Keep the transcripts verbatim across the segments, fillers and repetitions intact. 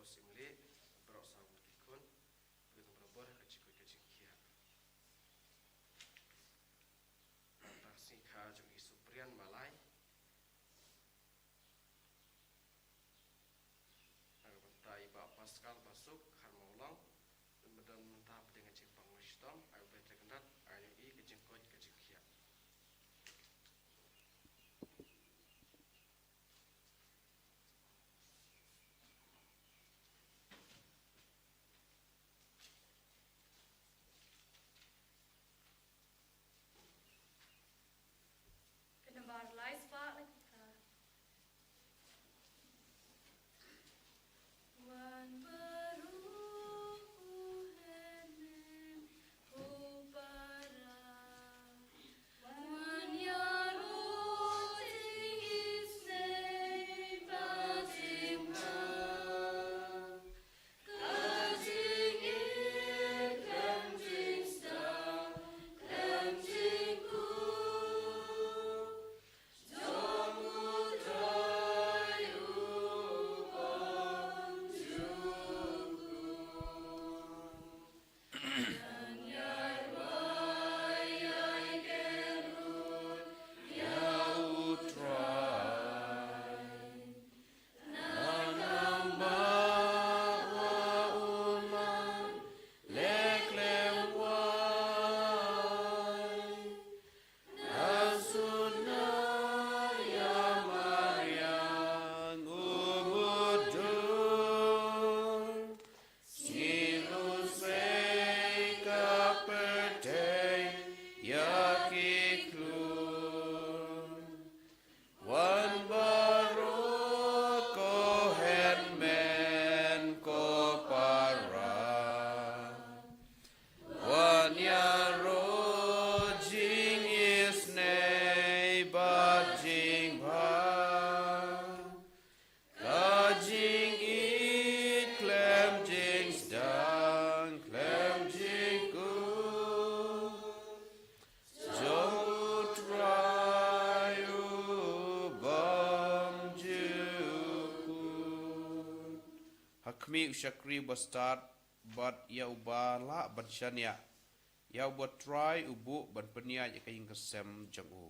Sim leh baroh saw ngut ki khun, pynbor ka jingkoit ka jingkhiah. Nangta ka sngi kha jong i Suprian Malai. Ha ka bynta i Bah Pascal Basuk, Kharmawlong. Don mynta pdeng ka jingpang shitom, ai u Blei Trai Kynrad, ai u i ka jingkoit ka jingkhiah. Ka nambar lai spah lai phew. Wan baroh ko hynmen ko para. Wan ïaroh jingisynei bad jingbha. Ka jingïeit khlem jingsdang khlem jingkhuid jong U Trai u bym jukut. Ngan ïai wai ïai kyrkhu ïa U Trai. Ngan ym bah wa u man leh khlem wai. Ngan suk na ïa mariang u mutdur. Sngi u sei ka pyrthei ïa ki khlur. Wan baroh ko hynmen ko para. Wan ïaroh jingisynei bad jingbha. Ka jingïeit khlem jingsdang khlem jingkhuid jong U Trai u bym jukut. Ha khmih u shakri bastad bad ïa uba lah ban shaniah, ïa uba U Trai u buh ban pynïaid ïa ka ïing ka sem jong u.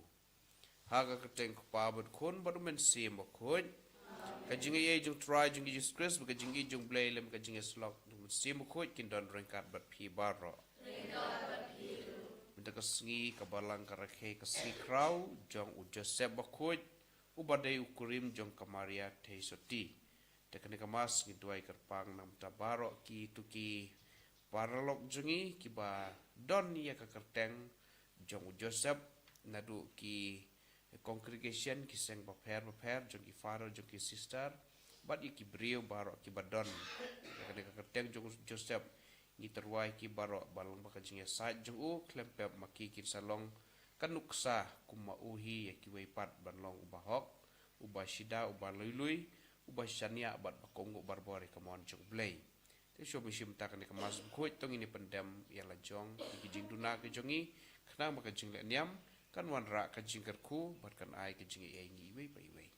Ha ka kyrteng U Kpa bad U Khun bad U Mynsiem Bakhuid. Ka jingïeit jong U Trai jong ngi Jisu Khrist bad ka jingïeit jong U Blei lem ka jingïasyllok jong U Mynsiem Bakhuid kin don ryngkat bad phi baroh. Mynta ka sngi ka balang ka rakhe ka sngi khraw jong u Joseph Bakhuid, uba dei u kurim jong ka Maria Theisotti. Te kane ka Mass ngi duwai kyrpang na bynta baroh kito ki paralok jong ngi kiba don ïa ka kyrteng jong u Joseph, naduh ki congregation, ki seng bapher bapher jong ki father jong ki sister, bad ïa ki briew baroh kiba don ïa kane ka kyrteng jong u Joseph. Ngi tyrwa ïa ki baroh ba lyngba ka jingïasaid jong u khlem pep ma ki kin sa long ka nuksa kum ma u hi ïa kiwei pat ban long uba hok, uba shida, uba lui lui, uba shaniah bad ba kohnguh barabor ïa ka mon jong U Blei. Te shuwa ban shim mynta kane ka Mass Bakhuid to ngin ïa pyndem ïa la jong ïa ki jingduna ki jong ngi, khnang ba ka jingleh niam kan wanrah ka jingkyrkhu bad kan ai ka jingïeit ïa ngi iwei pa iwei.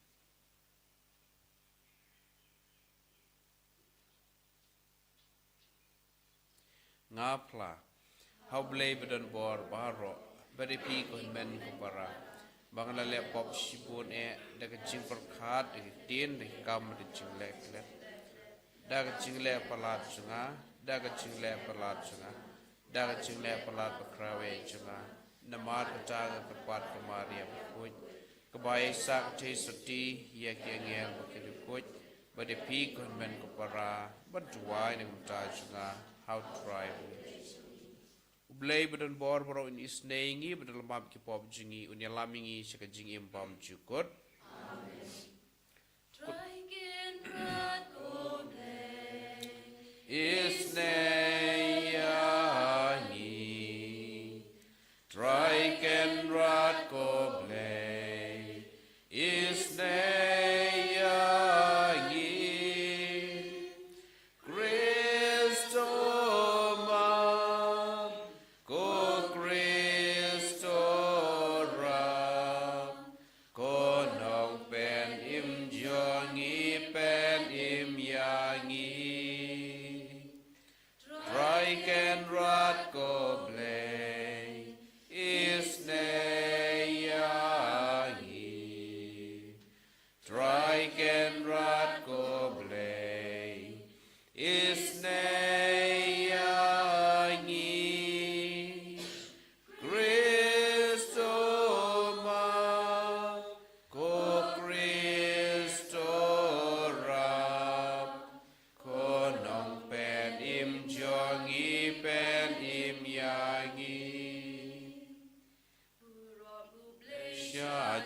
Nga phla ha U Blei badonbor baroh, bad ïa phi ko hynmen ko para, ba nga la leh pop shibun eh da ka jingpyrkhat, da ka ktien, da ka kam, da ka jingleh klet, da ka jingleh palat jong nga, da ka jingleh palat jong nga, da ka jingleh palat bakhraw eh jong nga. Namar kata nga kyrpad ko Maria Bakhuid, kaba ïaisah ka Theisotti ïa ki angel bad ki riewkhuid, bad ïa phi ko hynmen ko para, ban duwai na ka bynta jong nga ha U Trai. U Blei badonbor baroh un isynei ïa ngi, bad un ïalam ki pop jong ngi, un ïalam ïa ngi sha ka jingim bymjukut. Trai Kynrad ko Blei, isynei ïa ngi. Trai Kynrad ko Blei, isynei ïa ngi. Khrist u Map, ko Khrist u Rap, ko Nongpynim jong ngi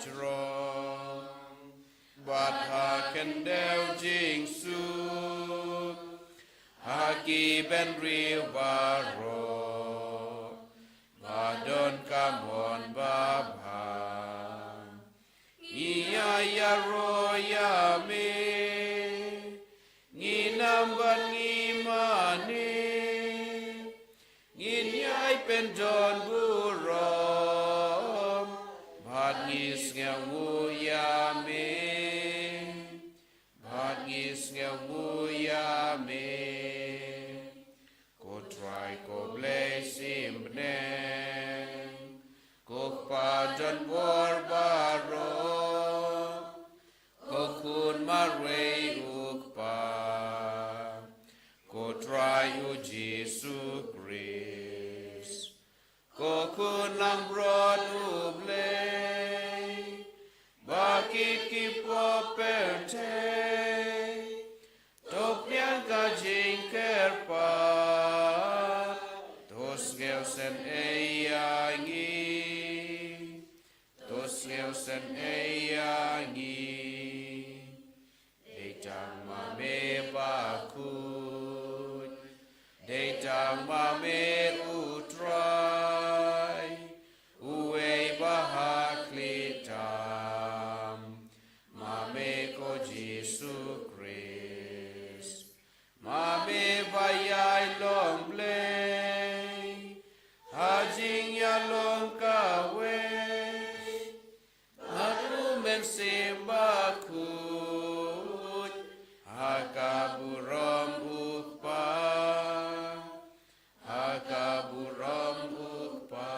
jrong bad ha khyndew jingsuk ha ki bynriew baroh ba don ka mon babha. Ngi ïa ïaroh ïa me, ngin ym bad ngi mane, ngin ïai pyndon burom bad ngi sngewnguh ïa me, bad ngi sngewnguh ïa me. Ko Trai ko Blei sim bneng, ko Kpa don bor baroh, ko Khun marwei u Kpa, ko Trai u Jisu Khrist, ko Khun langbrot u Blei, ba kit ki pop pyrthei, to pdiang ka jingkyrpad, to sngewsynei ïa ngi, to sngewsynei ïa ngi. Dei tang ma me bakhuid, dei tang ma me u Trai, uwei ba ha khlieh tam, ma me ko Jisu Khrist, ma me ba ïai long Blei ha jingïalong kawei bad u Mynsiem Bakhuid, ha ka burom u Kpa, ha ka burom u Kpa.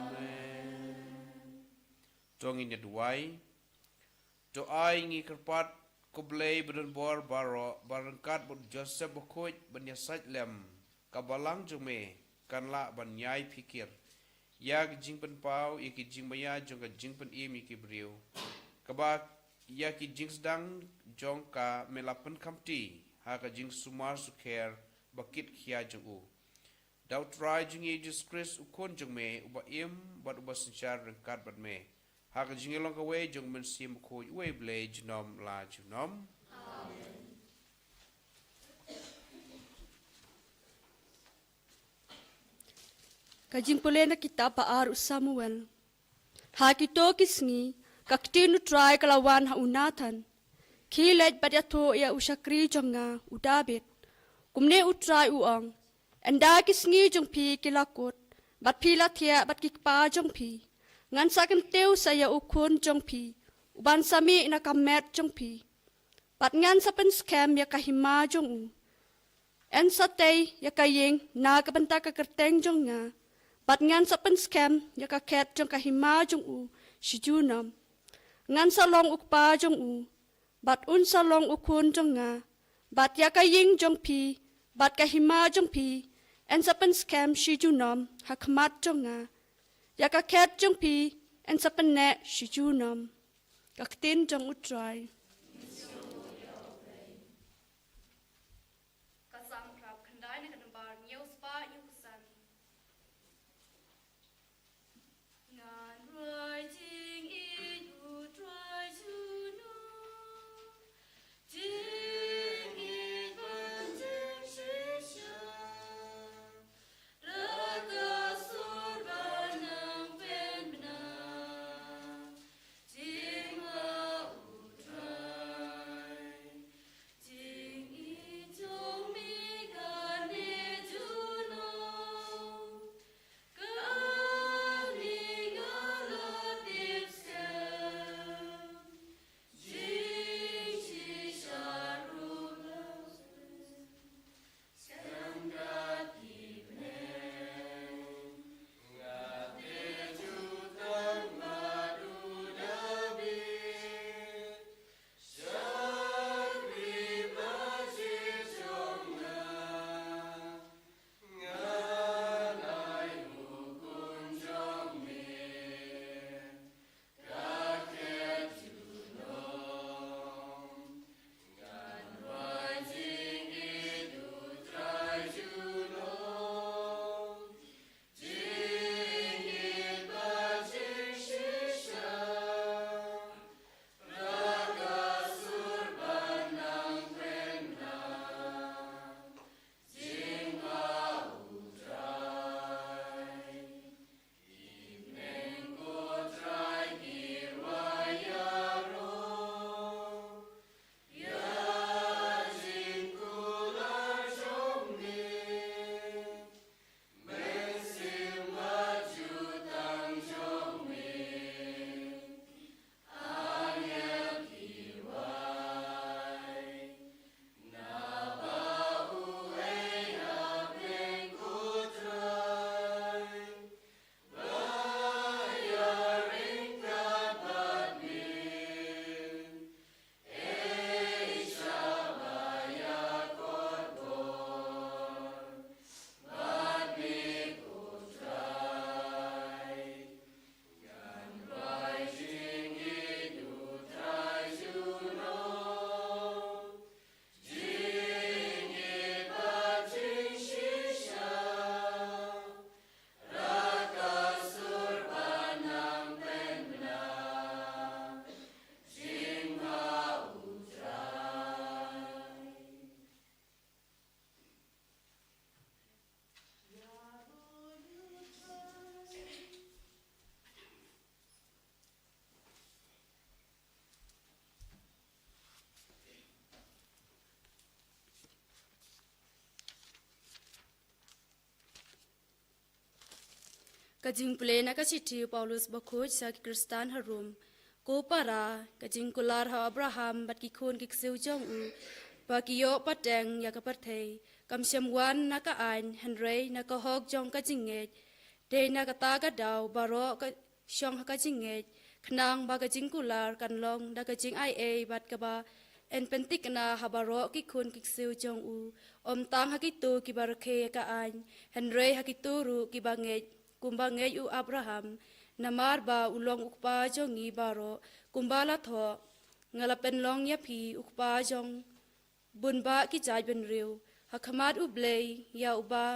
Amen. To ngin ïa duwai. To ai ngi kyrpad, ko Blei ba don bor baroh, ba ryngkat bad u Joseph bakhuid ban ïasaid lem ka balang jong me, kan lah ban ïai phikir ïa ki jingpynpaw ïa ki jingmaïa jong ka jingpynim ïa ki briew, kaba ïa ki jingsdang jong ka me la pynkhamti ha ka jingsumar sukher ba kit khia jong u. Da u Trai jong ngi Jisu Khrist u Khun jong me, uba im bad uba synshar ryngkat bad me, ha ka jingïalong kawei jong u Mynsiem Bakhuid, uwei Blei junom la junom. Ka jingpule na kitab ba ar u Samuel. Ha kito ki sngi, ka ktien u Trai ka la wan ha u Nathan. Khie leit bad ïathuh ïa u shakri jong nga u David. Kumne u Trai u ong, ynda ki sngi jong phi ki la kut, bad phi la thiah bad ki kpa jong phi, ngan sa kyntiew sa ïa u khun jong phi, uban sa mih na ka met jong phi, bad ngan sa pynskhem ïa ka hima jong u. Yn sa tei ïa ka ïing na ka bynta ka kyrteng jong nga, bad ngan sa pynskhem ïa ka khet jong ka hima jong u shi junom. Ngan sa long u kpa jong u, bad un sa long u khun jong nga, bad ïa ka ïing jong phi bad ka hima jong phi yn sa pynskhem shi junom ha khmat jong nga. Ïa ka khet jong phi yn sa pynneh shi junom. Ka ktien jong u Trai. Ka Psalm khyndai na ka nambar hynñiew spah hynñiew phew san. Ngan ruh jingïeit u Trai junom, jingïeit ban jingïeit shisha. Ka jingpule na ka shithi u Paulus bakhuid sha ki Khristan ha Rom. Ko para, ka jingkular ha u Abraham bad ki khun ki ksiew jong u, ba ki ïoh pateng ïa ka pyrthei, kam shym wan na ka aiñ, hynrei na ka hok jong ka jingngeit. Dei na kata ka daw baroh ka shong ha ka jingngeit, khnang ba ka jingkular kan long da ka jingaiei bad kaba yn pynthikna ha baroh ki khun ki ksiew jong u, ym tang ha kito kiba rakhe ïa ka aiñ, hynrei ha kito ruh kiba ngeit, kumba ngeit u Abraham. Namar ba u long u kpa jong ngi baroh, kumba la thoh: Nga la pynlong ïa phi u kpa jong bun bah ki jaitbynriew, ha khmat U Blei, ïa uba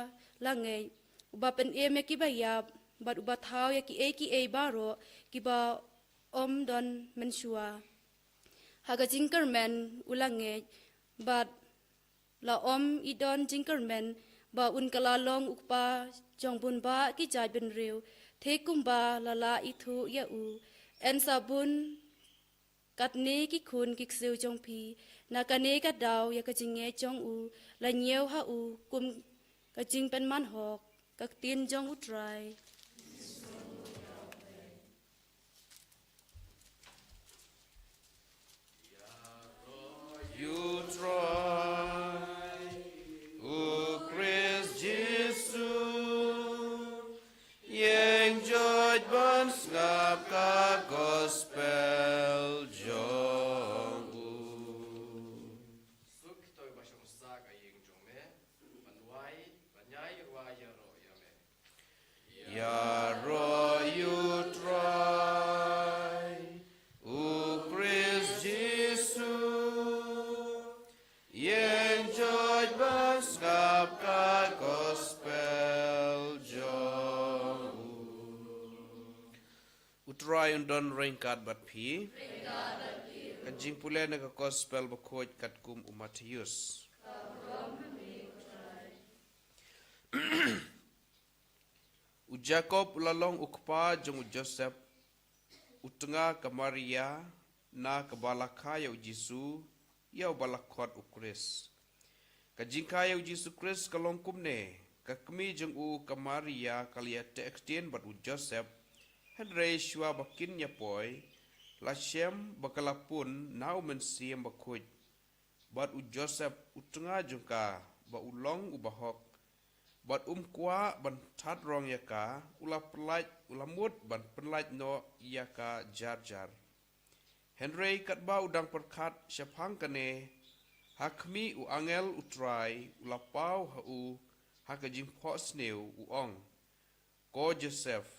la ngeit, uba pynim ïa kiba ïap, bad uba thaw ïa kiei kiei baroh kiba ym don mynshuwa. Ha ka jingkyrmen u la ngeit, bad la ym i don jingkyrmen ba un kylla long u kpa jong bun bah ki jaitbynriew, thik kumba la lah ithuh ïa u. Yn sa bun katne ki khun ki ksiew jong phi, na kane ka daw ïa ka jingngeit jong u la ñiew ha u kum ka jingpynman hok. Ka ktien jong U Trai. U Trai, U Khrist Jisu, ïeng joit ban sngap ka gospel jong u. Suk to ba shong sa ka ïing jong me, ban wai, ban ïai rwai ïaroh ïa me. Ïaroh ïa U Trai, U Khrist Jisu, ïeng joit ban sngap ka gospel jong u. U Trai un don ryngkat bad phi. Ka jingpule na ka gospel bakhuid katkum u Mathaios. U Jakob u la long u kpa jong u Joseph, u tnga ka Maria, na kaba la kha ïa u Jisu, ïa uba la khot u Khrist. Ka jingkha ïa u Jisu Khrist ka long kumne: ka kmie jong u ka Maria ka la ïateh ktien bad u Joseph, hynrei shuwa ba kin ïa poi, la shem ba ka la pun na u Mynsiem Bakhuid. Bad u Joseph u tnga jong ka, ba u long u bahok, bad um kwah ban that rong ïa ka, u la pynlait, u la mut ban pynlait noh ïa ka jar jar. Hynrei katba u dang pyrkhat shaphang kane, ha khmih, u angel U Trai u la paw ha u ha ka jingphohsniew, u ong: Ko Joseph,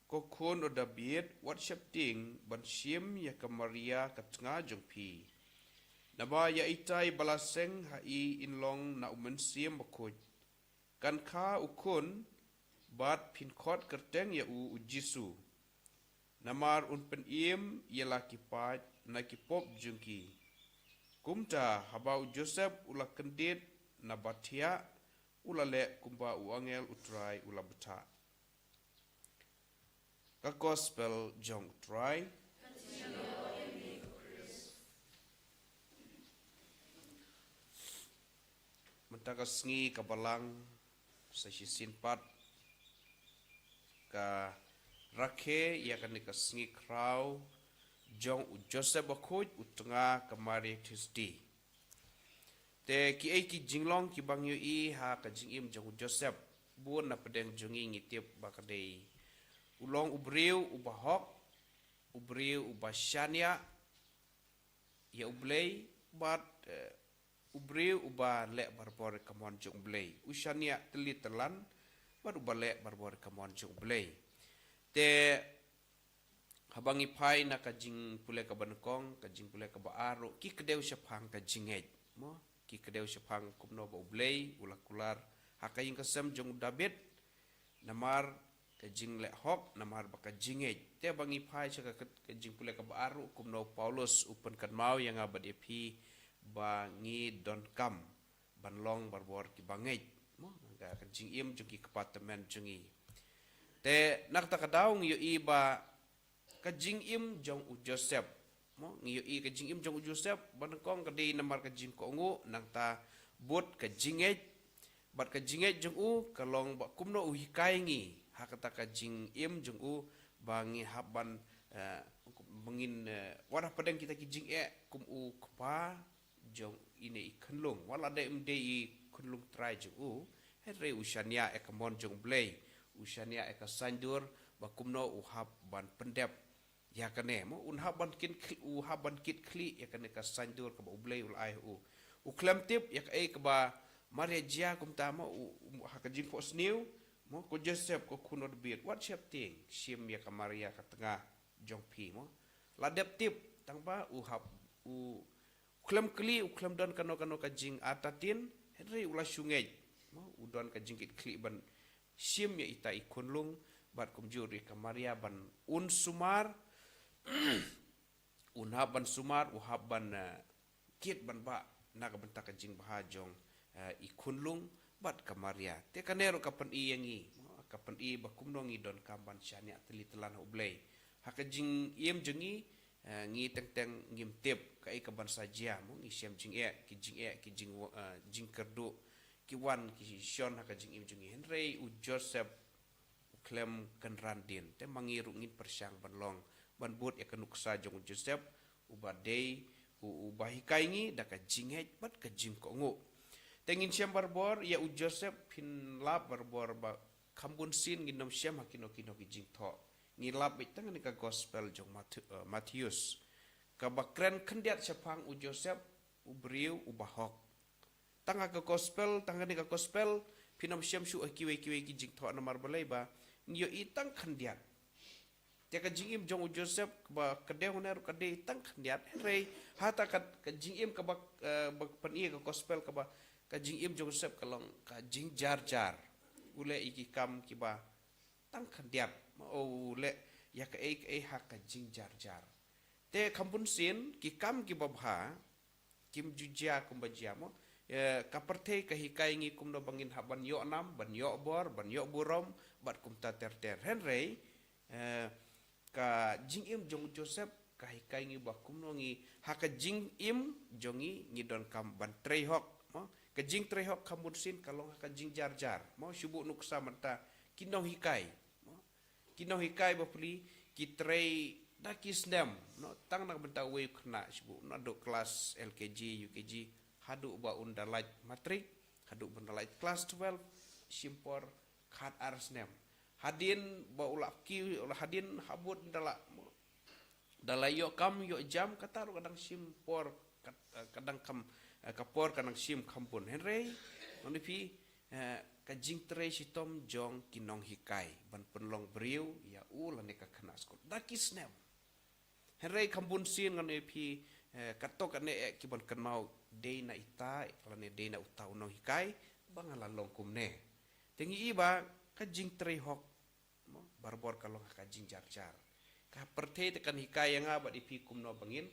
ko khun u Dabid, wat sheptieng ban shim ïa ka Maria ka tnga jong phi. Naba ïa itai ba la seng ha i in long na u Mynsiem Bakhuid. Kan kha u khun, bad phin khot kyrteng ïa u u Jisu. Namar un pynim ïa la ki paid na ki pop jong ki. Kumta haba u Joseph u la kyndit na ba thiah, u la leh kumba u angel U Trai u la bthah. Ka gospel jong U Trai. Mynta ka sngi ka Balang, sa shisien pat ka rakhe ïa kane ka sngi khraw jong u Joseph Bakhuid, u tnga ka Mary Thursday. Te kiei ki jinglong kiba ngi ïohi ha ka jingim jong u Joseph? Bun na pdeng jong ngi ngi tip ba ka dei, u long u briew uba hok, u briew uba shaniah ïa U Blei, bad, eh, u briew uba leh barabor ka mon jong U Blei. U shaniah tylli tylan, bad uba leh barabor ka mon jong U Blei. Te haba ngi phai na ka jingpule kaba nyngkong, ka jingpule kaba ar ruh, ki kdew shaphang ka jingngeit. Mo, ki kdew shaphang kumno ba U Blei u la kular ha ka ïing ka sem jong u Dabid, namar ka jingleh hok, namar ba ka jingngeit. Te haba ngi phai sha ka, ka jingpule kaba ar ruh, kumno u Paulus u pynkynmaw ïa nga bad ïa phi ba ngi donkam ban long barabor kiba ngeit. Mo, ka, ka jingim jong ki kpa tymmen jong ngi. Te na kata ka daw ngi ïohi ba ka jingim jong u Joseph. Mo, ngi ïohi ka jingim jong u Joseph, ba nyngkong ka dei namar ka jingkohnguh, nangta bud ka jingngeit. Bad ka jingngeit jong u ka long ba kumno u hikai ngi ha ha kata ka jingim jong u, ba ngi hap ban, eh, ba ngin, eh, wat hapdeng kita ki jingeh kum u kpa jong ine i khunlung. Wat la dei ym dei i khunlung trai jong u, hynrei u shaniah ïa ka mon jong u Blei, u shaniah ïa ka saiñdur, ba kumno u hap ban pyndep ïa kane, mo, un hap ban kit khlieh, u hap ban kit khlieh ïa kane ka saiñdur kaba u Blei u la ai ha u. U khlem tip ïa kaei kaba mar ïa jia kumta, mo, u, u, ha ka jingphohsniew, mo, ko Joseph ko khun u David, wat sheptieng, shim ïa ka Maria ka tnga jong phi, mo. La dep tip, tang ba u hap, u khlem kylli, u khlem don kano kano ka jingartatien, hynrei u la shu ngeit, mo, u don ka jingkit khlieh ban shim ïa ita i khunlung, bad kumjuh ruh ïa ka Maria ban un sumar, un hap ban sumar, u hap ban, eh, kit ban bah na ka bynta ka jingbha jong, eh, i khunlung bad ka Maria. Te kane ruh ka pyni ïa ngi, ka pyni ba kumno ngi donkam ban shaniah tylli tylan ha u Blei. Ha ka jingim jong ngi, eh, ngi teng teng ngim tip kaei ka ban sa jia, mo, ngi shem jingeh, ki jingeh, ki jing, eh, jingkyrduh ki wan ki shon ha ka jingim jong ngi. Hynrei u Joseph u khlem kynran dien. Te ma ngi ruh ngin pyrshang ban long, ban bud ïa ka nuksa jong u Joseph, uba dei, u, uba hikai ngi da ka jingngeit bad ka jingkohnguh. Te ngin shem barabor ïa u Joseph, phin lap barabor ba kham bun sien ngin ym shem ha kino kino ki jingthoh. Ngi lap beit tang ha kane ka gospel jong Mathe-, eh, Mathaios, kaba kren khyndiat shaphang u Joseph, u briew uba hok. Tang ha ka gospel, tang ha kane ka gospel, phin ym shem shuh ha kiwei kiwei ki jingthoh, namar balei ba ngi ïohi tang khyndiat. Te ka jingim jong u Joseph, kaba ka dei hynne ruh ka dei tang khyndiat. Hynrei ha kata ka, ka jingim kaba, eh, ba pyni ka gospel, kaba ka jingim jong u Joseph ka long ka jingjar jar. U leh ïa ki kam kiba tang khyndiat, mo, u leh ïa kaei kaei ha ka jingjar jar. Te kham bun sien ki kam kiba bha kim ju jia kumba jia, mo. Eh, ka pyrthei ka hikai ngi kumno ba ngin hap ban ïoh nam, ban ïoh bor, ban ïoh burom, bad kumta ter ter. Hynrei, eh, ka jingim jong u Joseph ka hikai ngi ba kumno ngi, ha ka jingim jong ngi, ngi donkam ban trei hok, mo. Ka jingtrei hok kham bun sien ka long ha ka jingjar jar, mo, shu buh nuksa mynta ki nonghikai, mo. Ki nonghikai bapli ki trei da ki snem, no, tang na ka bynta uwei u khynnah, shu buh naduh klas L K G, U K G, haduh ba un da lait matrik, haduh ba un da lait klas twelve, shim por khat ar snem. Hadien ba u la ki, hadien habud da la, da la ïoh kam ïoh jam, kata ruh ka dang shim por, ka, ka dang kham, eh, ka por ka dang shim kham bun. Hynrei, ngan ong ïa phi, eh, ka jingtrei shitom jong ki nonghikai ban pynlong briew ïa u lane ka khynnah skul da ki snem. Hynrei kham bun sien ngan ong ïa phi, eh, katto katne eh ki ban kynmaw dei na ita lane dei na uta u nonghikai ba nga la long kumne. Te ngi i ba ka jingtrei hok, mo, barabor ka long ha ka jingjar jar. Ka pyrthei te kan hikai ïa nga bad ïa phi kumno ba ngin,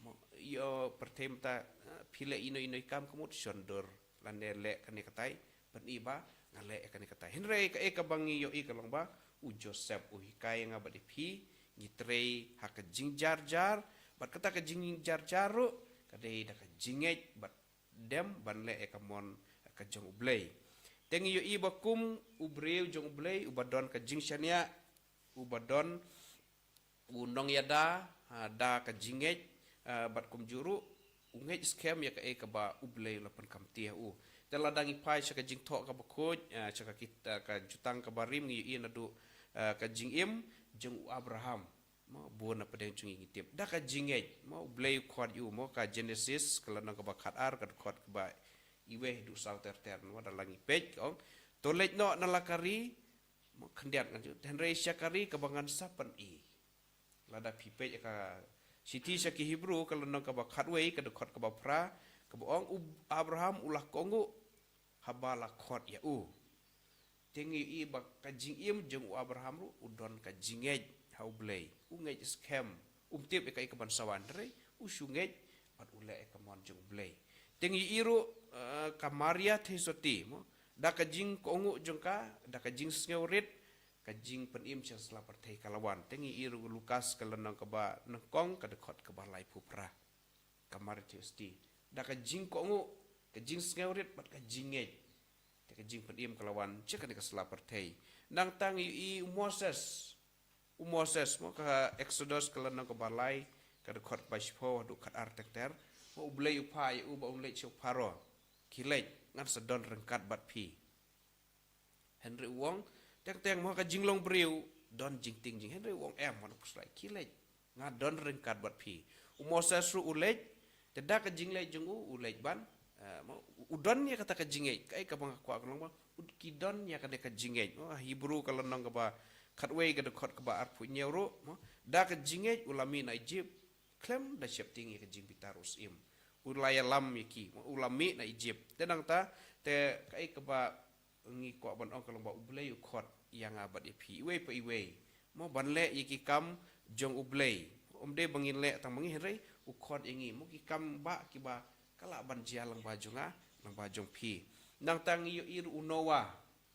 mo, ïoh pyrthei mynta, eh, phi leh ino ino i kam ka mut shon dur lane leh kane katai, pyni ba nga leh ïa kane katai. Hynrei kaei kaba ngi ïohi ka long ba u Joseph u hikai ïa nga bad ïa phi, ngi trei ha ka jingjar jar, bad kata ka jingjar jar ruh ka dei da ka jingngeit bad dem ban leh ïa ka mon ka jong u Blei. Te ngi ïohi ba kum u briew jong u Blei uba don ka jingshaniah, uba don u nongïada, ha, da ka jingngeit, ha, bad kumjuh ruh u ngeit skhem ïa kaei kaba u Blei u la pynkhamti ha u. Te lada ngi phai sha ka jingthoh kaba khuid, ha, sha ka kit-, ha, ka Jutang kaba Rim, ngi ïohi naduh, ha, ka jingim jong u Abraham. Mo, bun na pdeng jong ngi ngi tip da ka jingngeit, mo, u Blei u khot ïa u, mo, ka Genesis ka lynnong kaba khat ar, ka dkhot kaba iwei haduh saw ter ter, mo, da la ngi peit ka ong, to leit noh na la ka ri, mo, khyndiat ngan ju, hynrei sha ka ri kaba ngan sa pyni. Lada phi peit ïa ka shithi sha ki Hebru ka lynnong kaba khatwei, ka dkhot kaba phra, kaba ong, u Abraham u la kohnguh haba la khot ïa u. Te ngi ïohi ba ka jingim jong u Abraham ruh u don ka jingngeit ha u Blei. U ngeit skhem. Um tip ïa kaei ka ban sa wan, hynrei u shu ngeit bad u leh ïa ka mon jong u Blei. Te ngi ïohi ruh, eh, ka Maria theisotti, mo, da ka jingkohnguh jong ka, da ka jingsngewrit, ka jingpynim sha sla pyrthei ka la wan. Te ngi ïohi ruh Lukas ka lynnong kaba nyngkong ka dkhot kaba laiphew phra. Ka Maria theisotti da ka jingkohnguh, ka jingsngewrit bad ka jingngeit. Te ka jingpynim ka la wan sha kane ka sla pyrthei. Nangta ngi ïohi u Moses. U Moses, mo, ka Exodus ka lynnong kaba lai, ka dkhot kaba shiphew haduh khatar ter ter. Mo, U Blei u phah ïa u ba un leit sha u Pharaoh. Khie leit, ngan sa don ryngkat bad phi. Hynrei u ong, teng teng mo, ka jinglong briew, don jingtieng jing. Hynrei u ong em, mo, na pyrshah, khie leit, nga don ryngkat bad phi. U Moses ruh u leit, te da ka jingleit jong u, u leit ban, eh, mo, u don ïa kata ka jingngeit, kaei kaba nga kwah ka long ba, u, ki don ïa kane ka jingngeit. Mo, ha Hebru ka lynnong kaba khatwei ka dkhot kaba arphew hynñiew ruh, mo, da ka jingngeit u la mih na Egypt, khlem da sheptieng ïa ka jingbitar u syiem. U la ïalam ïa ki, mo, u la mih na Egypt. Te nangta, te kaei kaba ngi kwah ban ong ka long ba U Blei u khot ïa nga bad ïa phi iwei pa iwei, mo, ban leh ïa ki kam jong U Blei. Ym dei ba ngin leh tang ma ngi hynrei u khot ïa ngi, mo, ki kam ba kiba ka lah ban jia lyngba jong nga, lyngba jong phi. Nangta ngi ïohi ruh u Noah,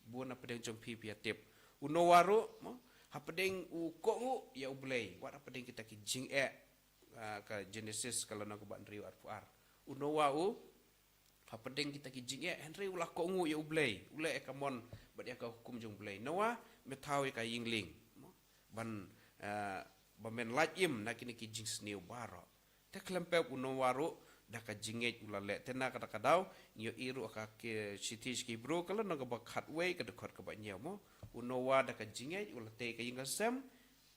bun na pdeng jong phi phi ïa tip. U Noah ruh, mo, hapdeng u kohnguh ïa U Blei, wat hapdeng kita ki jingeh, ah, ka Genesis ka lynnong kaba hynriew arphew ar. U Noah u hapdeng kita ki jingeh, hynrei u la kohnguh ïa U Blei, u leh ïa ka mon bad ïa ka hukum jong U Blei. Noah, me thaw ïa ka ïing lieng, mo, ban, eh, ba men lait im na kine ki jingsniew baroh. Te khlem pep u Noah ruh da ka jingngeit u la leh. Te na kata ka daw ngi ïohi ruh ha ka shithi sha ki Hebru ka lynnong kaba khatwei ka dkhot kaba hynñiew, mo, u Noah da ka jingngeit u la tei ka ïing ka sem,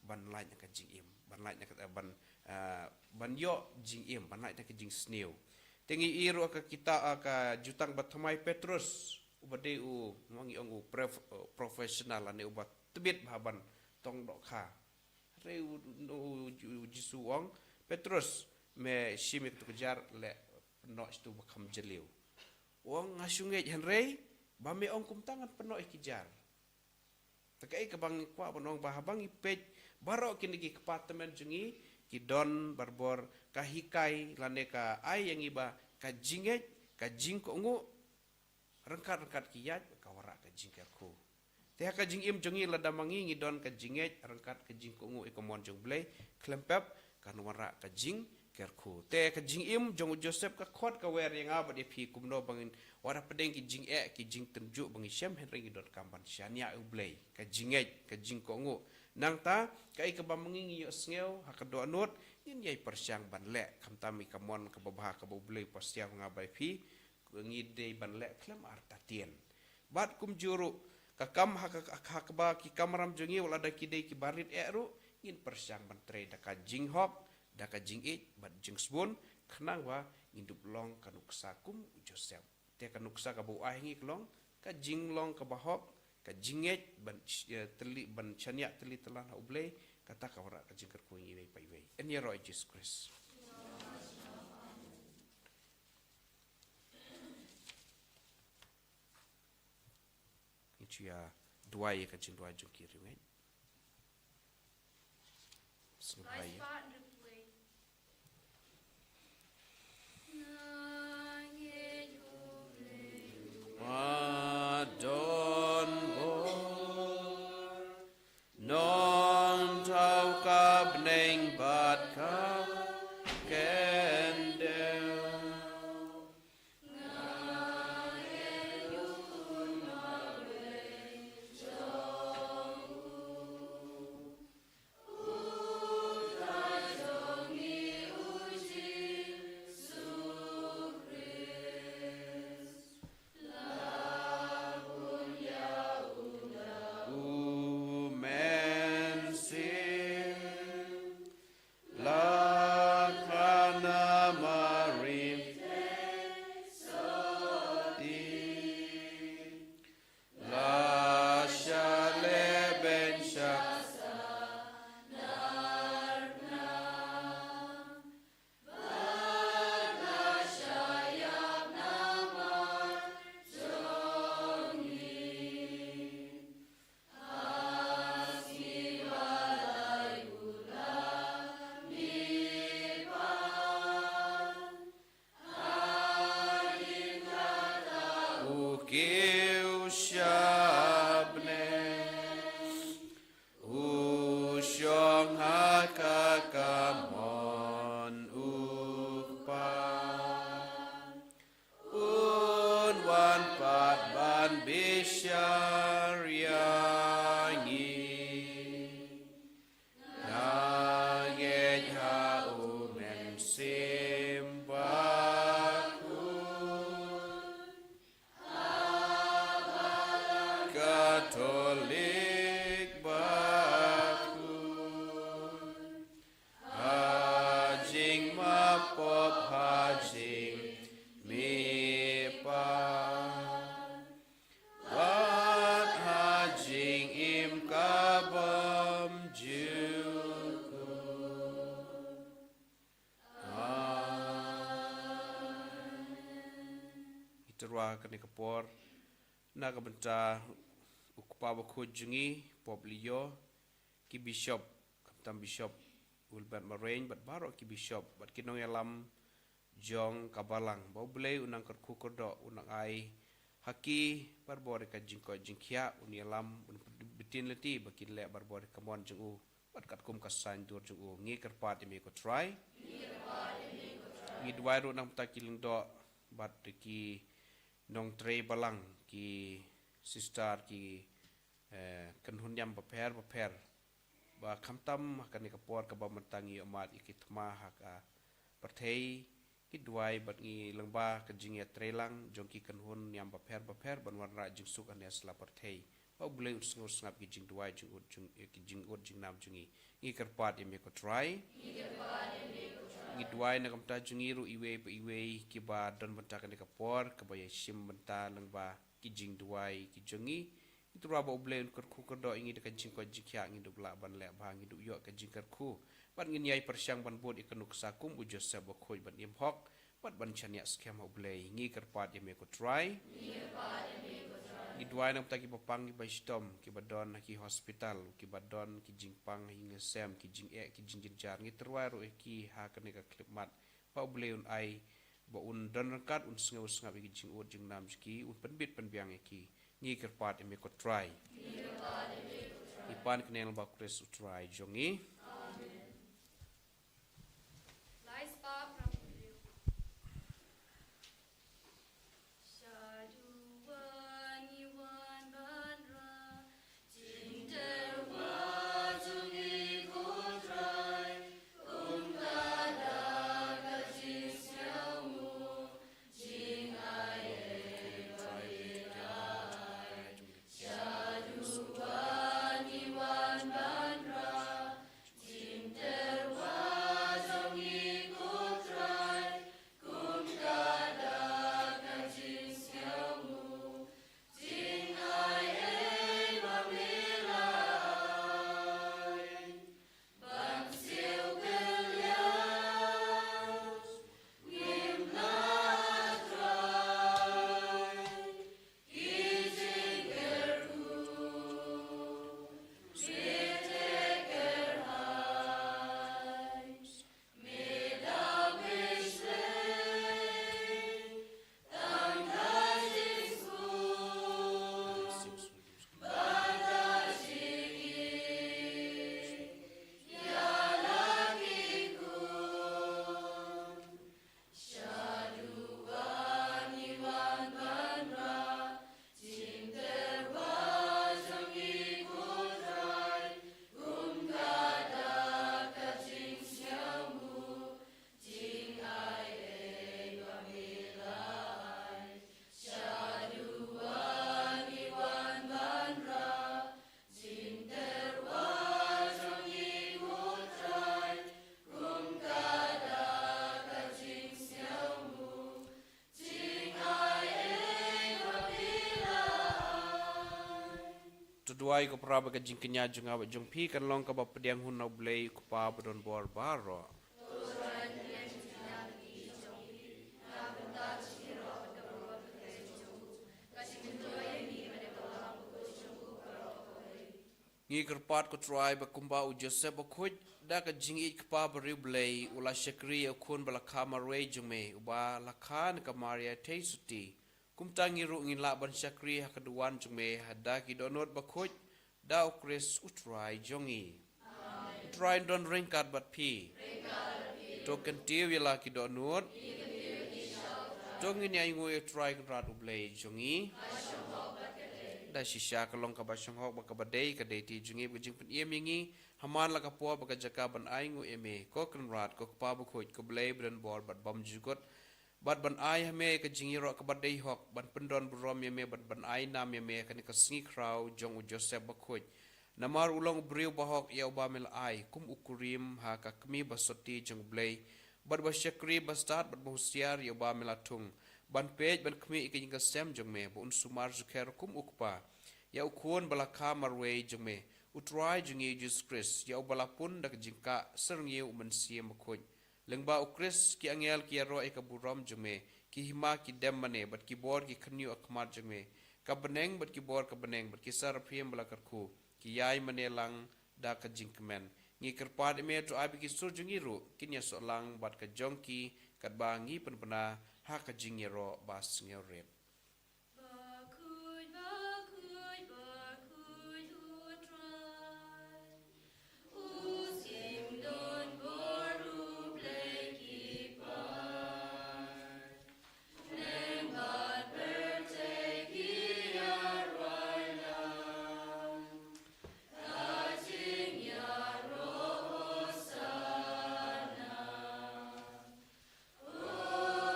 ban lait na ka jingim, ban lait na ka, ban, ah, ban ïoh jingim, ban lait na ka jingsniew. Te ngi ïohi ruh ha ka kitab, ah, ka jutang ba thymmai Petrus, uba dei u, mo, ngi ong u pref-, uh, professional lane uba tbit bha ban tong dohkha. Hynrei u, u, u Jisu u ong, Petrus, me shim ïa katu ka jar, leh, pynnoh shatu ba kham jylliew. U ong, nga shu ngeit, hynrei ba me ong kumta ngan pynnoh ïa ki jar. Te kaei kaba ngi kwah ban ong ba haba ngi peit baroh kine ki kpa tymmen jong ngi, ki don barabor ka hikai lane ka ai ïa ngi ba ka jingngeit, ka jingkohnguh, ryngkat ryngkat ki ïaid ka wanrah ka jingkyrkhu. Te ha ka jingim jong ngi lada ma ngi ngi don ka jingngeit ryngkat ka jingkohnguh ïa ka mon jong U Blei, khlem pep kan wanrah ka jingkyrkhu. Te ka jingim jong u Joseph ka khot ka wer ïa nga bad ïa phi kumno ba ngin, wat hapdeng ki jingeh ki jingtynjuh ba ngi shem, hynrei ngi donkam ban shaniah ïa U Blei, ka jingngeit, ka jingkohnguh. Nangta kaei kaba ma ngi ngi ïohsngew ha ka dohnud, ngin ïai pyrshang ban leh, khamtam ïa ka mon kaba bha kaba U Blei u pasiaw ha nga bad ïa phi, ngi dei ban leh khlem artatien. Bad kumjuh ruh, ka kam ha ka, ha kaba ki kamram jong ngi wat lada ki dei kiba rit eh ruh, ngin pyrshang ban trei da ka jinghok, da ka jingïeit bad jingsbun, khnang ba ngin dup long ka nuksa kum u Joseph. Te ka nuksa kaba u ai ha ngi ka long ka jinglong kaba hok, ka jingngeit ban sh-, eh, tylli, ban shaniah tylli tylla ha U Blei, kata ka wanrah ka jingkyrkhu ïa ngi iwei pa iwei. Yn ïaroh ïa u Jisu Khrist. Ngi ju ïa duwai ïa ka jingduwai jong ki riewngeit. Sngewbha ïa. Ma don bor, nongthaw ka bneng bad ka khyndew. U Mynsiem. La khana Mari. La shaleben sha. U kiew sha bneng, u shong ha ka kamon u Kpa. Un wan pat ban bishar ïa Pop ha jingmihpat bad ha jingim ka bymjukut. Amen. Ngi tyrwa kane ka por na ka bynta u kpa bakhuid jong ngi, Pope Leo, ki bishop, khamtam Bishop Wilbert Marwein bad baroh ki bishop bad ki nongïalam jong ka balang, ba U Blei un nang kyrkhu kyrdoh, un nang ai ha ki barabor ka jingkoit jingkhiah, un ïalam, un btin lynti ba kin leh barabor ka mon jong u bad katkum ka saiñdur jong u. Ngi kyrpad ïa me ko Trai. Ngi duwai ruh na ka bynta ki lyngdoh bad ki nongtrei balang, ki sister, ki, eh, kynhun niam bapher bapher, ba khamtam ha kane ka por kaba mynta ngi ïohmad ïa ki thma ha ka pyrthei, ngi duwai bad ngi lyngba ka jingïatreilang jong ki kynhun niam bapher bapher ban wanrah jingsuk ha ïa sla pyrthei, ba U Blei un sngewsngap ki jingduwai jingud jing, ki jingud jingnam jong ngi. Ngi kyrpad ïa me ko Trai. Ngi duwai na ka bynta jong ngi ruh iwei pa iwei kiba don bynta kane ka por kaba ïashim bynta lyngba ki jingduwai ki jong ngi. Ngi tyrwa ba U Blei un kyrkhu kyrdoh ïa ngi da ka jingkoit jingkhiah, ngin dup lah ban leh bha, ngin dup ïoh ka jingkyrkhu bad ngin ïai pyrshang ban bud ïa ka nuksa kum u Joseph bakhuid, ban im hok bad ban shaniah skhem ha U Blei. Ngi kyrpad ïa me ko Trai. Ngi duwai na ka bynta kiba pang kiba shitom, kiba don ha ki hospital, kiba don ki jingpang ha ïing ha sem, ki jingeh, ki jingjynjar. Ngi tyrwa ruh ïa ki ha kane ka khyllipmat, ba U Blei un ai ba un don ryngkat, un sngewsngap ïa ki jingud jingnam jong ki, un pynbit pynbiang ïa ki. Ngi kyrpad ïa me ko Trai. Ngi pan kane lyngba U Khrist U Trai jong ngi. Amen. Lai spah phra phew hynriew. Shaduh wan ngi wan ban rah jingtyrwa jong ngi ko Trai, kum ka dak ka jingsngewnguh, jingai ei ba ngi ai. Shaduh wan ngi wan ban rah jingtyrwa jong ngi ko Trai, kum ka dak ka jingsngewnguh, jingai ei ba me la ai. Ban siew kylliang ngim lah trai ki jingkyrkhu, me te kyrhai, me da pynslei tang ka jingsuk bad ka jingïeit ïa la ki khun. Shaduh wan ngi wan ban rah jingtyrwa jong ngi ko Trai, kum ka dak ka jingsngewnguh, jingai ei ba me la ai. Shaduh wan ngi wan ban rah jingtyrwa jong ngi ko Trai, kum ka dak ka jingsngewnguh, jingai ei ba me la ai. To duwai ko para ba ka jingkñia jong nga bad jong phi kan long kaba pdiang hun na U Blei U Kpa badonbor baroh. Ngi kyrpad ko Trai ba kumba u Joseph bakhuid, da ka jingïeit kpa bariewblei, u la shakri ïa u khun ba la kha marwei jong me, uba la kha na ka Maria Theisotti. Kumta ngi ruh ngin lah ban shakri ha ka duwan jong me, ha da ki dohnud bakhuid, da u Khrist u Trai jong ngi. U Trai un don ryngkat bad phi. To kyntiew ïa la ki dohnud. To ngin ïai nguh ïa u Trai Kynrad U Blei jong ngi. Da shisha ka long kaba shonghok bad kaba dei, ka dei ti jong ngi bad ka jingpynim ïa ngi. Ha man la ka por bad ka jaka ban ai nguh ïa me, ko Kynrad, ko Kpa bakhuid, ko Blei badonbor bad bymjukut. Bad ban ai ha me ka jingïaroh kaba dei hok, ban pyndon burom ïa me, bad ban ai nam ïa me ha kane ka sngi khraw jong u Joseph bakhuid. Namar u long u briew bahok ïa uba me la ai kum u kurim ha ka kmie basotti jong U Blei, Bad ba shakri bastad bad ba husiar ïa uba me la thung, ban peit ban khmih ïa ka jingkasem jong me, ba un sumar jukher kum u kpa ïa u khun ba la kha marwei jong me, u Trai jong ngi u Jisu Khrist, ïa uba la pun da ka jingkah syrngiew u Mynsiem Bakhuid. Lyngba u Khrist ki angel ki ïaroh ïa ka burom jong me, ki hima ki dem mane, bad ki bor ki khynñiuh ha khmat jong me. Ka bneng bad ki bor ka bneng bad ki saraphim ba la kyrkhu, ki ïai mane lang da ka jingkmen. Ngi kyrpad ïa me, to ai ba ki sur jong ngi ruh kin ïasoh lang bad ka jong ki, katba ngi pynbna ha ka jingïaroh ba sngewrit. Bakhuid, bakhuid, bakhuid u Trai. U sim don bor u Blei ki paid. Bneng bad pyrthei ki ïarwai lang. Ka jingïaroh Hosana.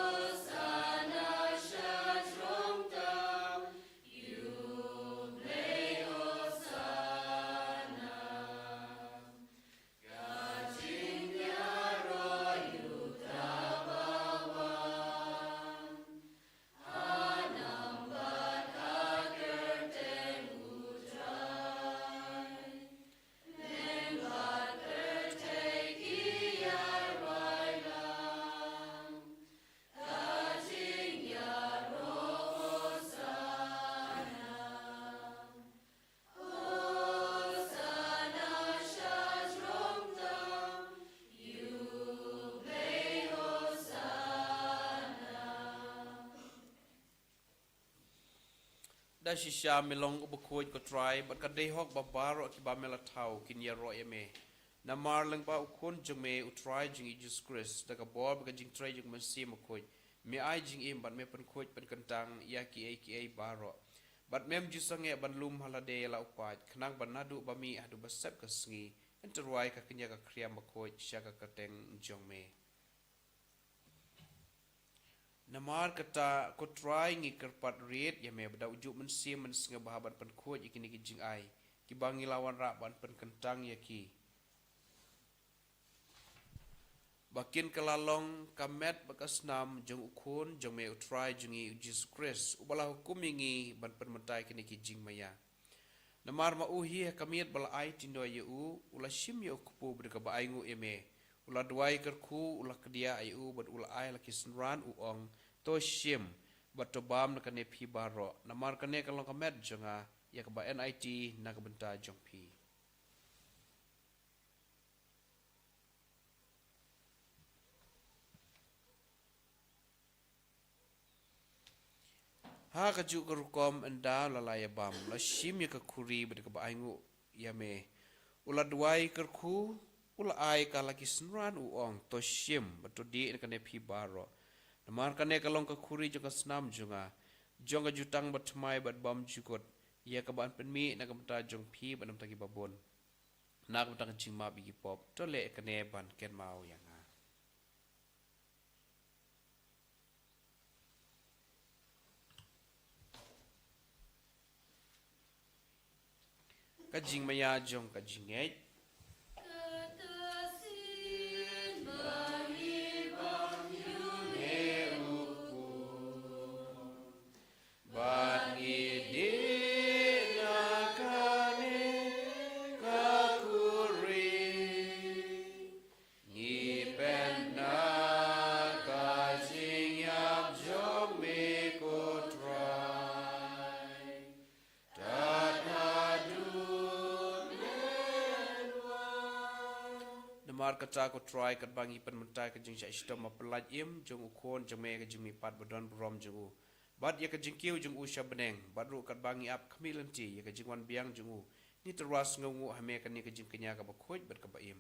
Hosana sha jrong tam, ïa u Blei Hosana. Ka jingïaroh ïa uta ba wan. Ha nam bad ha kyrteng u Trai. Bneng bad pyrthei ki ïarwai lang. Ka jingïaroh Hosana. Hosana sha jrong tam, ïa u Blei Hosana. Da shisha me long u bakhuid ko Trai, bad ka dei hok ba baroh kiba me la thaw kin ïaroh ïa me. Namar lyngba u Khun jong me u Trai jong ngi u Jisu Khrist, da ka bor bad ka jingtrei jong u Mynsiem Bakhuid, me ai jingim bad me pynkhuid pynkyntang ïa kiei kiei baroh. Bad mem ju sangeh ban lum ha lade ïa la u paid, khnang ba naduh ba mih haduh ba sep ka sngi, yn tyrwa ïa ka kñia ka khriam bakhuid sha ka kyrteng jong me. Namar kata ko Trai ngi kyrpad rit ïa me ba da u juh Mynsiem Men sngewbha ban pynkhuid ïa kine ki jingai kiba ngi la wanrah ban pynkyntang ïa ki, ba kin kylla long ka met bad ka snam jong u Khun jong me u Trai jong ngi u Jisu Khrist, uba la hukum ïa ngi ban pynmynta ïa kine ki jingmaïa. Namar ma u hi ha ka miet ba la ai tynrai ïa u, u la shim ïa u kpu bad da kaba ainguh ïa me, u la duwai kyrkhu, u la kdiah ïa u bad u la ai la ki synran, u ong, to shim bad to bam na kane phi baroh, namar kane ka long ka met jong nga, ïa kaba yn aiti na ka bynta jong phi. Ha kajuh ka rukom ynda la la ïa bam, la shim ïa ka khuri bad kaba ainguh ïa me, u la duwai kyrkhu, u la ai ka la ki synran, u ong, to shim bad to dih na kane phi baroh, namar kane ka long ka khuri jong ka snam jong nga, jong ka jutang bathymmai bad bymjukut, ïa kaba yn pynmih na ka bynta jong phi bad na ka bynta kiba bun, na ka bynta ka jingmap ïa ki pop. To leh kane ban kynmaw ïa nga. Ka jingmaïa jong ka jingngeit. Kata sien ba ngi bam ïa u Khun, bad ngi dih na kane ka khuri, ngi peit na ka jingïap jong me ko Trai. Tad haduh men wan. Namar kata ko Trai, katba ngi pynmynta ka jingshah shitom ba pyllait im jong u Khun jong me, ka jingmihpat ba don burom jong u, bad ïa ka jingkiew jong u sha bneng, bad ruh katba ngi ap khmih lynti ïa ka jingwan biang jong u, ngi tyrwa sngewnguh ha me kane ka jingkñia kaba khuid bad kaba im.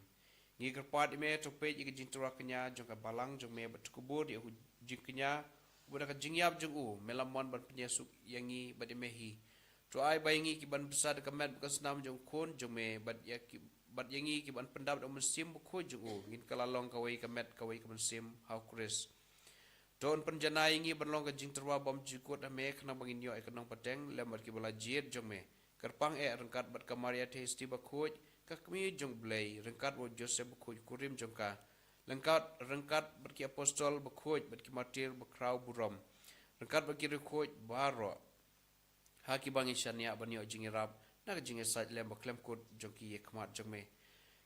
Ngi kyrpad ïa me, to peit ïa ka jingtyrwa kñia jong ka balang jong me, bad to kubur ïa u jingkñia, uba da ka jingïap jong u me la mon ban pynïasuk ïa ngi bad ïa me hi. To ai ba ïa ngi ki ban bsa da ka met bad ka snam jong u Khun jong me, bad ïa ki, bad ïa ngi ki ban pyndap da u Mynsiem Bakhuid jong u, ngin kylla long kawei ka met kawei ka mynsiem ha u Khrist. To un pynjanai ïa ngi ban long ka jingtyrwa bymjukut ha me, khnang ba ngin ïoh ïa ka nongpateng lem bad kiba la jied jong me. Kyrpang eh ryngkat bad ka Maria Theisotti bakhuid, ka Kmie jong u Blei, ryngkat bad u Joseph bakhuid u kurim jong ka, Ryngkat, ryngkat bad ki apostol bakhuid bad ki martir bakhraw burom, ryngkat bad ki riewkhuid baroh, ha kiba ngi shaniah ban ïoh jingïarap na ka jingïasaid lem bakhlem kut jong ki ïa khmat jong me.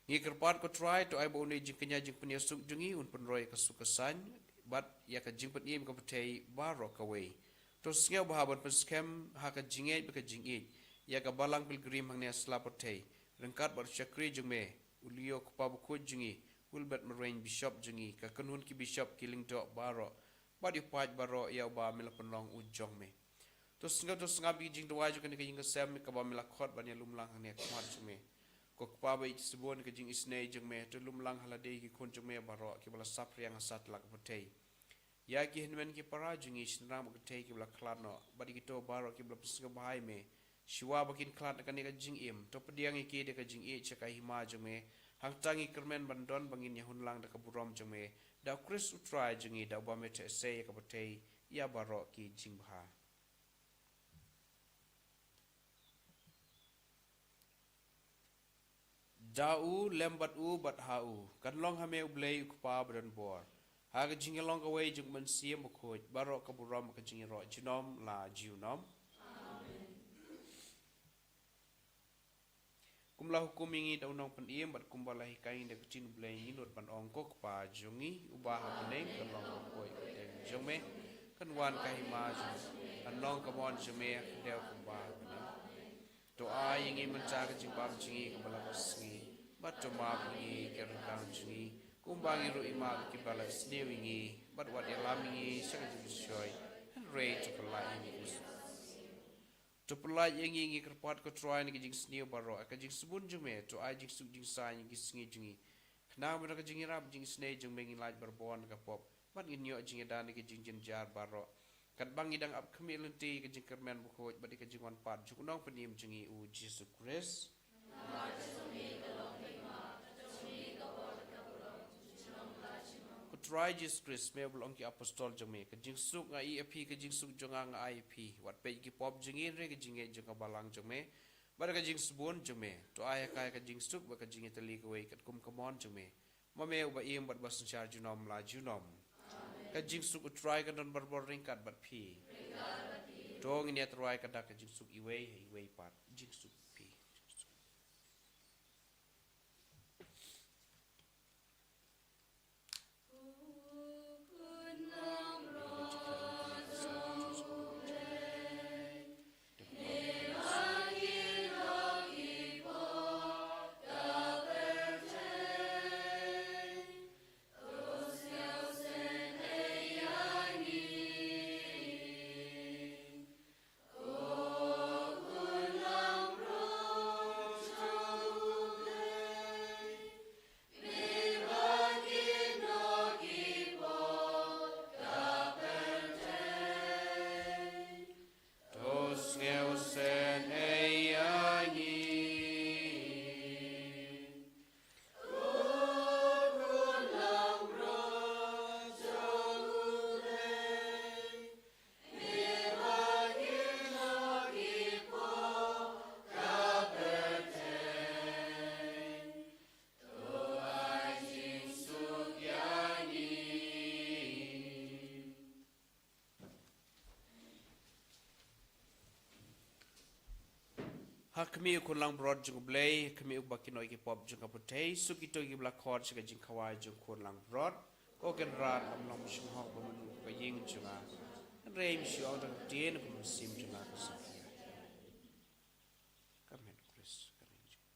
Ngi kyrpad, ko Trai, to ai ba une u jingkñia jingpynïasuk jong ngi un pynroi ïa ka suk ka saiñ bad ïa ka jingpynim ka pyrthei baroh kawei. To sngew bha ban pynskhem ha ka jingngeit bad ka jingïeit ïa ka balang pilgrim hangne ha sla pyrthei, ryngkat bad u shakri jong me, u Leo, u kpa bakhuid jong ngi, u Wilbert Marwein, bishop jong ngi, ka kynhun ki bishop, ki lyngdoh baroh, bad ïa u paid baroh ïa uba me la pynlong u jong me. To sngew, to sngap ïa ki jingduwai jong kane ka ïing ka sem kaba me la khot ban ïalum lang hangne ha khmat jong me. Ko Kpa ba ïeit shibun, ka jingisynei jong me to lum lang ha lade ïa ki khun jong me baroh kiba la saphriang ha satlak ka pyrthei. Ïa ki hynmen ki para jong ngi, shynrang bad kynthei kiba la khlad noh, bad ïa kito baroh kiba la pynsngewbha ïa me, shuwa ba kin khlad na kane ka jingim, to pdiang ïa ki da ka jingïeit sha ka hima jong me. Hangta ngi kyrmen ban don ba ngin ïahun lang da ka burom jong me, da u Khrist u Trai jong ngi, da uba me theh sei ïa ka pyrthei ïa baroh ki jingbha. Da u, lem bad u, bad ha u, kan long ha me U Blei U Kpa badonbor, ha ka jingïalong kawei jong U Mynsiem Bakhuid, baroh ka burom ka jingïaroh junom la junom. Amen. Kum la hukum ïa ngi da u Nongpynim bad kumba la hikai ïa ngi da ka ktien U Blei, ngi nud ban ong, ko Kpa jong ngi uba ha bneng, kan long bakhuid ka kyrteng jong me, kan wan ka hima jong me, kan long ka mon jong me ha khyndew kumba ha bneng. To ai ïa ngi mynta ka jingbam jong ngi kaba la ka sngi, bad to map ïa ngi ki ryngkang jong ngi, kumba ngi ruh ngi map ïa kiba la sniew ïa ngi, bad wat ïalam ïa ngi sha ka jingpynshoi, hynrei to pyllait ïa ngi. To pyllait ïa ngi, ngi kyrpad, ko Trai, na ka jingsniew baroh, ka jingsbun jong me, to ai jingsuk jingsaiñ ïa ki sngi jong ngi, khnang ba da ka jingïarap jingisynei jong me ngin lait barabor na ka pop, bad ngin ïoh jingïada na ki jingjynjar baroh, katba ngi dang ap khmih lynti ïa ka jingkyrmen bakhuid bad ïa ka jingwan pat jong u Nongpynim jong ngi, u Jisu Khrist. Ko Trai Jisu Khrist, me uba la ong ïa ki apostol jong me, ka jingsuk nga ai ïa phi, ka jingsuk jong nga nga ai ïa phi. Wat peit ïa ki pop jong ngi, hynrei ka jingngeit jong ka balang jong me bad ka jingsbun jong me, to ai ha ka ka jingsuk bad ka jingïatylli kawei katkum ka mon jong me. Ma me uba im bad uba synshar junom la junom. Amen. Ka jingsuk U Trai kan don barabor ryngkat bad phi. Ryngkat bad phi. To ngin ïatyrwa ïa ka dak ka jingsuk iwei ha iwei pat. Jingsuk phi. Jingsuk. To sngewsynei ïa ngi. Ha khmih u khun langbrot jong U Blei, ha khmih u ba kin ïoh ïa ki pop jong ka pyrthei, suk ïa kito kiba la khot sha ka jingkhawai jong u khun langbrot. Ko Kynrad, ym long ba shu hok ba men lut ha ka ïing jong nga, hynrei men shu ong tang ka ktien, ka mynsiem jong nga kan sa pyrshang. Ka met u Khrist, ka met u Khrist.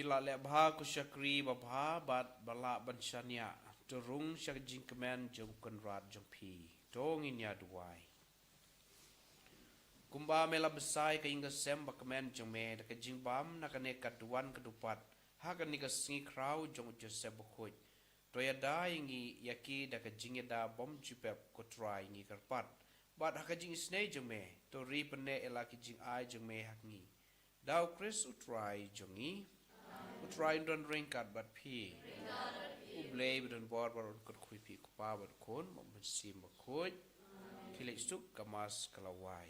La leh bha ko shakri babha bad ba lah ban shaniah, to rung sha ka jingkmen jong u kynrad jong phi. To ngin ïa duwai. Kumba me la bsa ïa ka ïing ka sem ba kmen jong me da ka jingbam na kane ka duwan ka dupat ha kane ka sngi khraw jong u Joseph Bakhuid, to ïada ïa ngi ïa ki da ka jingïada bymjukut, ko Trai, ngi kyrpad. Bad ha ka jingisynei jong me, to ri pynneh ïa la ki jingai jong me ha ngi. Da u Khrist u Trai jong ngi. U Trai un don ryngkat bad phi. U Blei ba don bor bad un kyrkhu ïa phi, u Kpa bad u Khun bad u Mynsiem Bakhuid. Khie leit suk, ka Mass ka la wai.